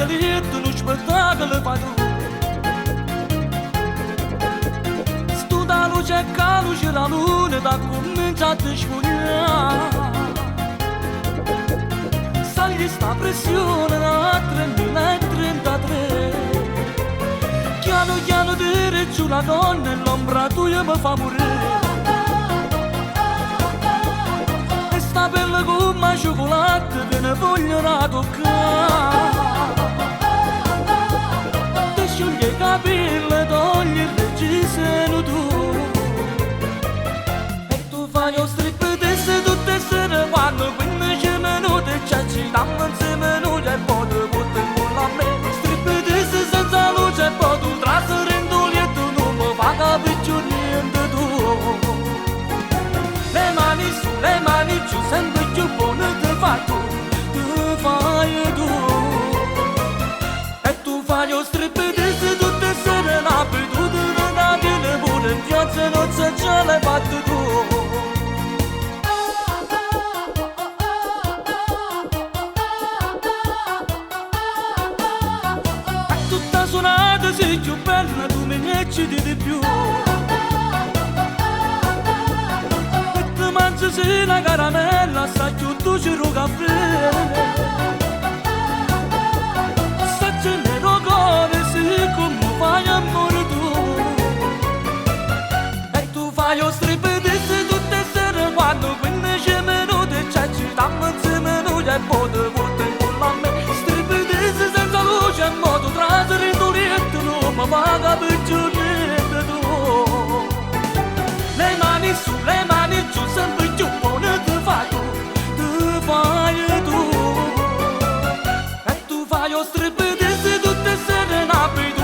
lietto, uno spettacolo fai tu. Stuta la luce che luce la luna, da comincia a te sfogliare. Sagli sta pressione a 3033. Piano piano tiri giù la gonna e l'ombra tua mi fa morire. E sta bella come cioccolato te ne voglio da toccare. Ti scioglie i capelli, togli il reggiseno tu. E tu fai lo striptease tutte le sere quando 15 minuti già ci dammo insieme noi e poi ti butti in culo a me. Striptease senza luce e poi tu trasi dentro letto, non mi fa capire più niente tu. Le mani su, le mani giù, sempre più buone ti fai tu, ti fai tu. E tu fai lo striptease tutte le sere, l'abitudine da tieni pure in piazza non se ce l'hai fatta tu. È tutta suonata, sei più bella, tu mi ecciti di più. E ti mangi sì la caramella, sai più dolce il caffè. Sta nero cuore, sì come fai amore tu. E tu fai lo striptease tutte le sere quando 15 minuti già ci dammo insieme noi e poi ti butti in culo a me. Striptease senza luce e mo tu trasi dentro letto, non mi fa capire più niente tu. Le mani su, le mani giù, sempre più buone ti fai tu, ti fai tu. E tu fai lo striptease tutte le sere, un'abitudine